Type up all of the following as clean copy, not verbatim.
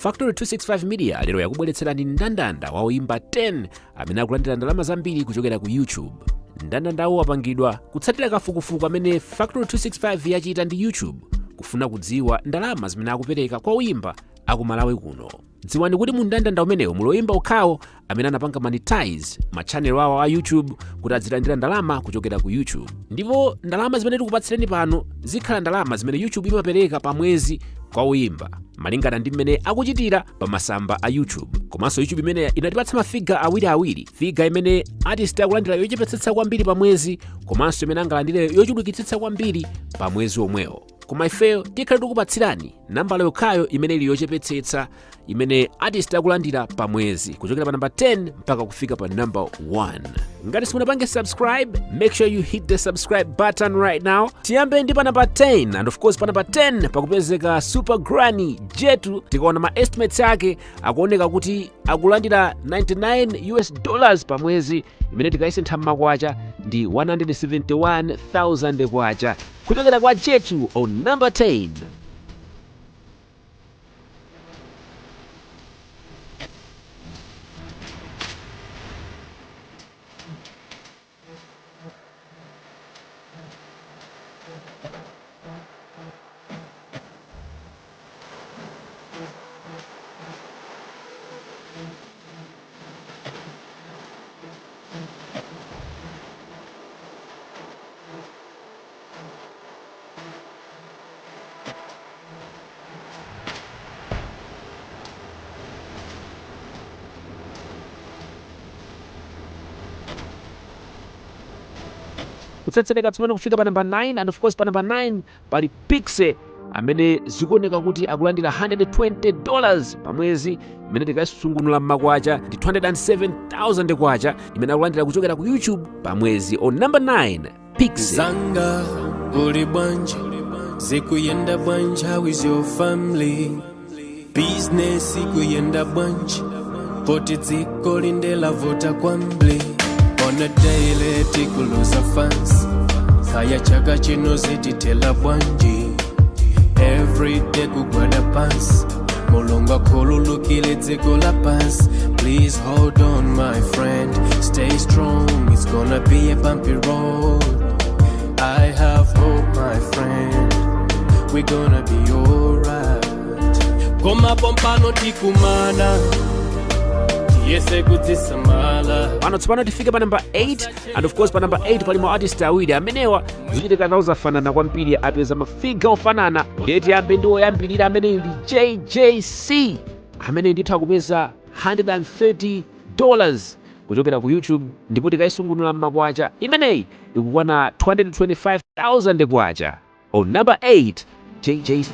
Factory 265 Media lero yakubweretserani mndandanda wa oyimba 10 amene akulandira ndalama zambiri kuchokera ku YouTube. Mndandandawu wapangidwa kutsatira kafukufuku amene Factory 265 yachita ndi YouTube kufuna kudziwa ndalama zimene akupereka kwa oyimba aku Malawi kuno. Dziwani kuti mu mndandanda umenewu muli oyimba okhawo amene anapanga monetize ma channel awo a YouTube kuti azilandira ndalama kuchokera ku YouTube. Ndipo ndalama zimene tikupatsireni pano zikhala ndalama zimene YouTube imapereka pa mwezi kwa oyimba malingana ndi mmene akuchitira pa masamba a YouTube. Komanso YouTube imeneya inatipatsa mafiga awiriawiri, figa imene artist akulandira yochepetsetsa kwambiri pa mwezi komanso imene angalandire yochulukitsitsa kwambiri pa mwezi omwewo. Koma ifeyo tikhale tikupatsirani nambala yokhayo imene ili yochepetsetsa imene artist akulandira pa mwezi kuchokera pa namba 10 mpaka kufika pa namba 1. Ngati simunapange subscribe, make sure you hit the subscribe button right now. Tiyambe ndi pa namba 10, and of course pa namba 10 pakupezeka Super Granny Jetu. Tikaona ma estimates ake, akuoneka kuti akulandira 99 US dollars pa mwezi, imene tikayisintha mmakwacha ndi 171,000 kwacha kuchokera kwa Jetu on number 10. Kutsetsereka tsopano kufika pa namba 9, and of course pa namba 9 pali Piksy amene zikuoneka kuti akulandira $120 pa mwezi, imene tikayisungunula mmakwacha ndi 207,000 kwacha imene akulandira kuchokera ku YouTube pa mwezi. On number 9, Piksy. Zanga, uli bwanji? Zikuyenda bwanji? How is your family? Business ikuyenda bwanji? Poti dziko lindelavuta kwambiri. On a daily tikuluza fans. Kaya chaka chino zititela bwanji? Everyday kugwada pansi, Mulungu akhululukile dziko la pansi. Please hold on, my friend, stay strong. It's gonna be a bumpy road. I have hope, my friend, we're gonna be alright. Koma pompano tikumana, tiyese kudzisamala. Pano tsopano tifike pa namba 8, and of course pa namba 8 pali ma artist awiri amenewa zochitika zawo zafanana kwambiri, apeza mafiga ofanana. Ndiye tiyambe ndi woyambirira amene ndi JJC, amene ndithu akupeza $130 kuchokera ku YouTube, ndipo tikayisungunula mmakwacha imeneyi ikukwana 225,000 kwacha. On number 8, JJC.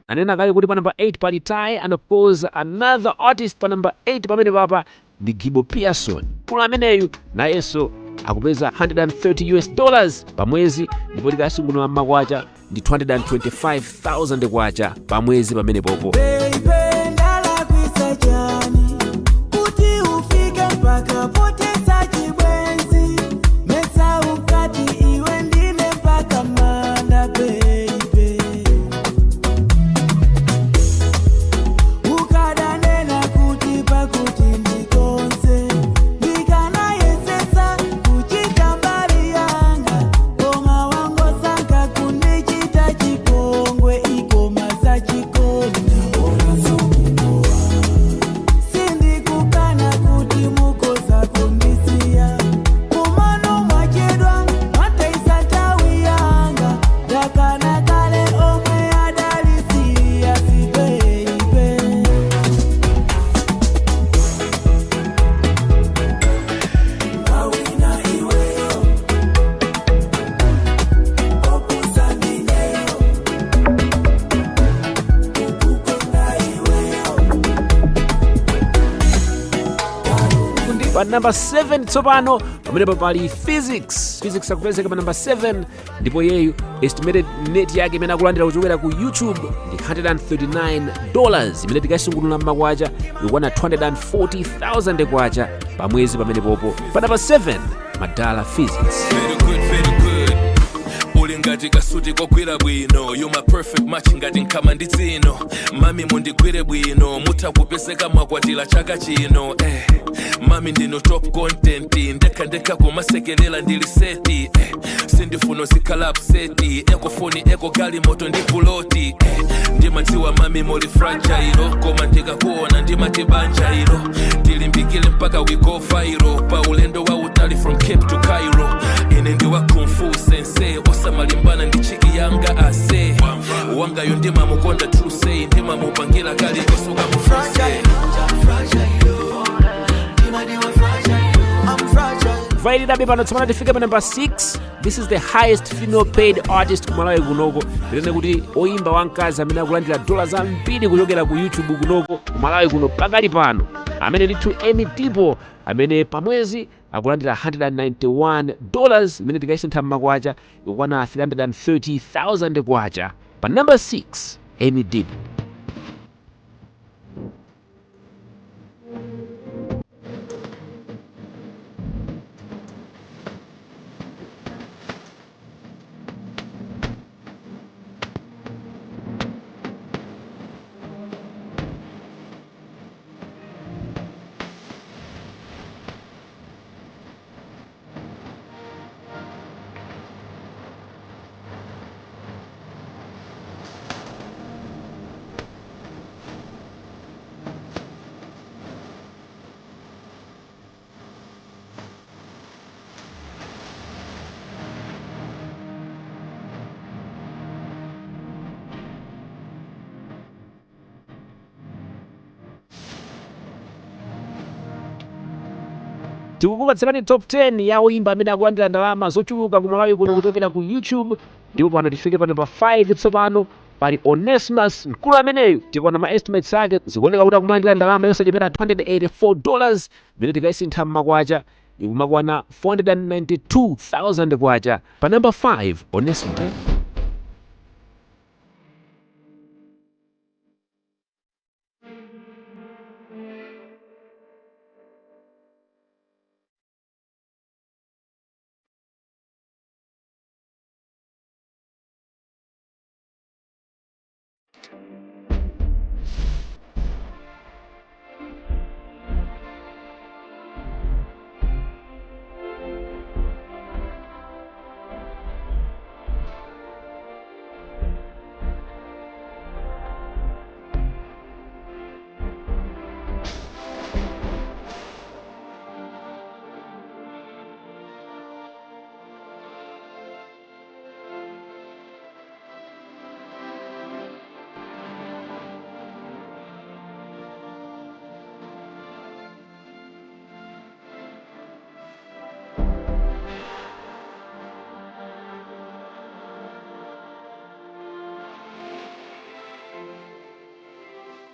Anena kale kuti pa number 8 pali Tay, and of course another artist pa number 8 pamene papa ndi Gibo Pearson. Mkulu ameneyu nayenso akupeza 130 US dollars pa mwezi, ndipo tikasungunula mmakwacha ndi 225,000 kwacha pa mwezi pamene popo. Baby, ndalakwitsa chani kuti ufike mpaka potesa chibwenzi? Mesa ukati iwe ndine mpaka manda? Baby, ukadanena kuti pakuti ndikonse, ndikanayesetsa kuchita mbali yanga, koma wangosankha kundichita chipongwe. Ikoma za chikondi, sindikukana kuti mukoza. Pa namba 7 tsopano pamenepo pali Phyzix. Phyzix akupezeka pa namba 7 ndipo yeyu estimated net yake imene akulandira kuchokera ku YouTube ndi $139, imene tikayisungunula mmakwacha ikwana 240,000 kwacha pa mwezi. Pamenepopo pa namba 7, madala Phyzix. Very good, very good. Uli ngati kasuti kogwira bwino. You my perfect match ngati nkhama ndi dzino. Mami, mundigwire bwino, mutha kupezeka mwakwatira chaka chino, eh. Mami, ndinu top content. Ndekha ndekha kumasekelela ndili set, eh. Sindifuna zikhala upset. Ekofoni, eko galimoto ndi puloti, eh. Ndimadziwa mami muli fragile, koma ndikakuona ndimati banja ilo ndilimbikile mpaka we go viral, pa ulendo wa utali from Cape to Cairo. Ine ndiwa kung fu sensei, osamalimbana ndi chiki yanga ase. Wangayo ndimamukonda, true say, ndimamupangira kali kosoka mu. Fragile, fragile, I'm fragile. Vailirabe pano tsopano tifike pa number 6. This is the highest female paid artist kumalawi kunoko. Ndinene kuti oyimba wamkazi amene akulandira dola zambiri kuchokera ku YouTube kunoko kumalawi kuno pakali pano, amene ndithu Emmie Deebo, amene pamwezi akulandira $191, imene tikayisintha mmakwacha ikukwana 330,000 kwacha. Pa number 6, Emmie Deebo. Tikukupatsirani top 10 ya oyimba amene akulandira ndalama zochuluka ku Malawi kuno kuchokera ku YouTube. Ndipo pano tifike pano pa 5 tsopano, pali Onesimus. Mkulu ameneyu, tikuona ma estimates ake, zikuoneka kuti akumalandira ndalama yosachepera $284, imene tikayisintha mmakwacha ikumakwana 492,000 kwacha. Pa number 5, Onesimus.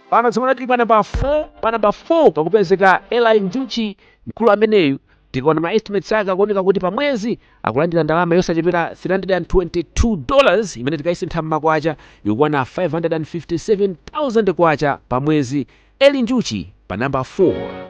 Pano tsopano tili pa namba 4. Pa namba 4 pakupezeka Eli Njuchi. Mkulu ameneyu, tikaona ma estimates ake, akuoneka kuti pa mwezi akulandira ndalama yosachepera $322, imene tikayisintha mmakwacha ikukwana 557,000 kwacha pa mwezi. Eli Njuchi pa namba 4.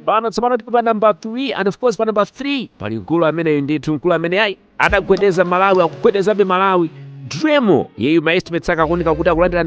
Pano tsopano tili pa number 3, and of course pa number 3 pali mkulu ameneyu ndithu, mkulu amene ayi adagwedeza Malawi, akugwedezabe Malawi, Driemo. Yeyu ma estimates ake akuoneka kuti akulandira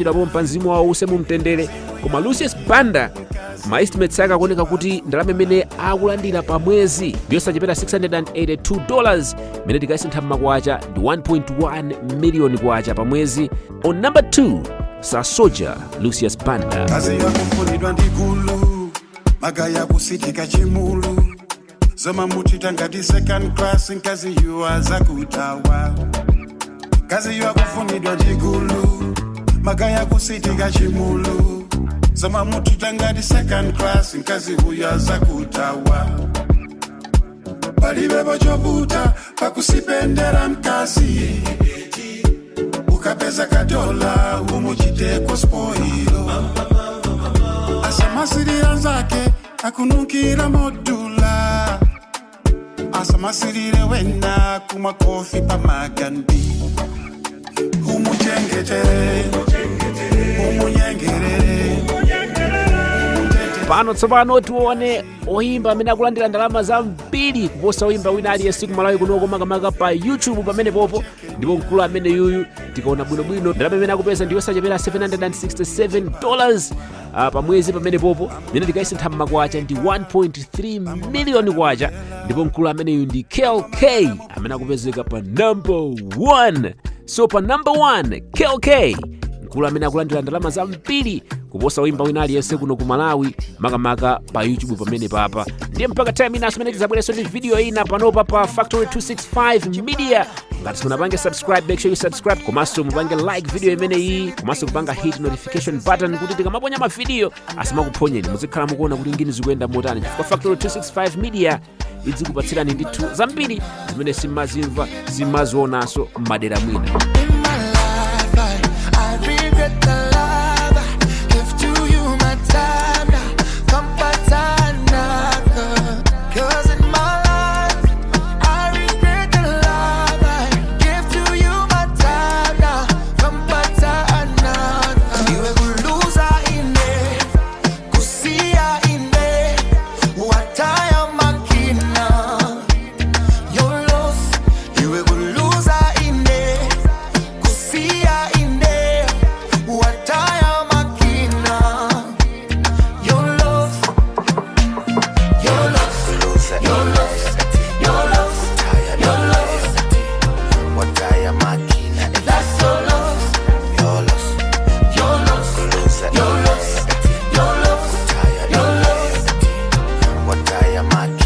Posachedwa pompa, mzimu wawo uuse mumtendere. Koma Lucius Banda, ma estimates ake akuoneka kuti ndalama imene akulandira pa mwezi ndiyosachepera $682, imene tikayisintha mmakwacha ndi 1.1 miliyoni kwacha pa mwezi. On number 2, Sasoja, Lucius Banda. Kazi yakufunidwa ndi gulu, magaya kusitika chimulu, zomamutita ngati second class. Nkazi yuwa zakutawa, kazi yakufunidwa ndi gulu, magaya kusitika chimulu, zomamutita ngati second class. Nkazi huyo zakutawa, palibepo chovuta pakusipendera mkazi. Ukapeza kadola umuchiteko spoil. Asamasirira nzake akunukira modula, asamasirire wena kumwa kofi pamagandi. Umuchengetere, umunyengerere. Pano tsopano tione oyimba amene akulandira ndalama zambiri kuposa oyimba wina aliyense kumalawi kunoko, makamaka pa YouTube pamene popo. Ndipo mkulu amene yuyu, tikaona bwinobwino, ndalama imene akupeza ndiyosachepera $767 pa mwezi pamene popo, imene tikayisintha mmakwacha ndi 1.3 miliyoni kwacha. Ndipo mkulu ameneyu ndi Kell Kay, amene akupezeka pa number 1. So pa number 1, Kell Kay, mkulu amene akulandira ndalama zambiri kuposa woyimba wina aliyense kuno ku Malawi, makamaka pa YouTube pamene papa. Ndiye mpaka time inanso imene tizabwerenso ndi video ina panopa pa Factory 265 Media. Ngati simunapange subscribe, make sure you subscribe, komanso mupange like video imeneyi, komanso kupanga hit notification button kuti tikamaponya mavidiyo asamakuphonyeni, muzikhala mukuona kuti ngini zikuyenda motani, chifukwa Factory 265 Media idzikupatsirani ndithu zambiri zimene simazimva, simazionanso m'madera mwina. In my life, I regret the love I give to you, my time now. Compatana. 'Cause in my life, I regret the love I give to you, my time now. Compatana. Iwe kuluza ine, kusiya ine, wataya makina. Your loss, iwe kuluza ine, kusiya ine, wataya makina. Your loss, your loss, your loss, your loss, your loss. Wataya makina. That's your loss, Your loss. Your loss, your loss, your loss, your loss. Wataya makina.